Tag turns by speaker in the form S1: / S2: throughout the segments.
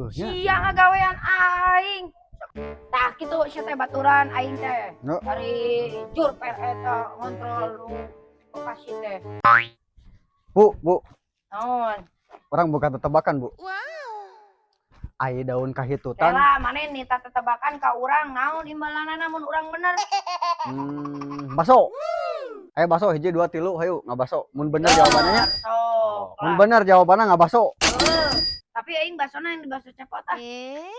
S1: Heeh nya.
S2: Sia ngagawean aing. Tah kitu sia teh baturan aing teh.
S1: No.
S2: Dari jurper eta ngontrol nu lokasi teh.
S1: Bu, Bu,
S2: Naon?
S1: Urang boga tetebakan, Bu. Ai daun kahitutan.
S2: Tela maneh nih tetebakan ka urang naon imbalanana mun urang bener?
S1: Baso. Ayo baso hiji, dua, tilu, hayu ngabaso. Mun bener jawabannya nya.
S2: Sok.
S1: Mun bener jawabannya ngabaso.
S2: Heuh. Tapi aing basona yang di baso cepot ah.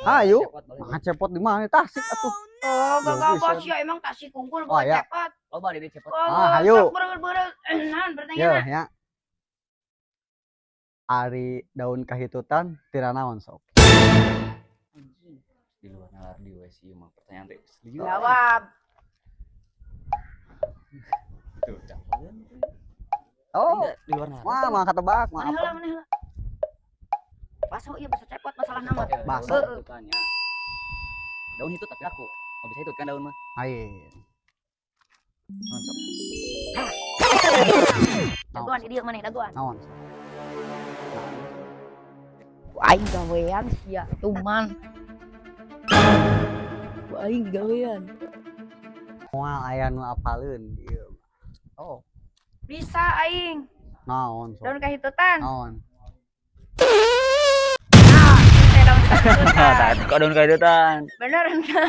S1: Hayu.
S3: Cepot boleh.
S1: Mah cepot di mana? Tasik atuh.
S2: Oh, gak
S1: bisa.
S2: sia emang Tasik unggul
S1: Oh,
S2: bukan
S1: ya.
S2: cepot.
S3: Loba di cepot.
S2: Oh,
S1: Ah, hayu.
S2: sok beureuh-beureuh. Naon
S1: Ya,
S2: pertanyaan?
S1: Ya. Ari daun kahitutan tira naon sok?
S3: Anjing. Di luar nalar di WC mah pertanyaan teh lieur.
S2: Jawab.
S3: Tuh, capek.
S1: Oh,
S3: Di luar nalar.
S1: Mah mah ketebak, mah
S2: Mana
S1: apa?
S2: Heula, mana heula. Baso ieu baso cepot masalah nama.
S3: Ya,
S1: Baso.
S3: daun hitutannya. Daun itu tapi aku. Oh, bisa itu kan daun mah.
S1: Ayo.
S3: Naon sok?
S2: Dagoan di dieu maneh dagoan.
S1: Naon?
S2: Ku aing gawean sia tuman. Ku aing gawean.
S1: Moal aya nu apaleun ieu. Oh,
S2: Bisa aing.
S1: Naon sok?
S2: Daun kahitutan.
S1: Naon?
S2: Nah, teh daun kahitutan.
S3: Kok daun kahitutan?
S2: Bener henteu?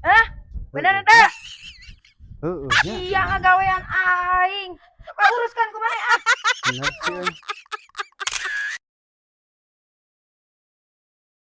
S2: Hah? Bener henteu?
S1: Heeh nya.
S2: Sia ngagawean aing. Sok uruskan ku maneh ah.
S1: Bener sih euy.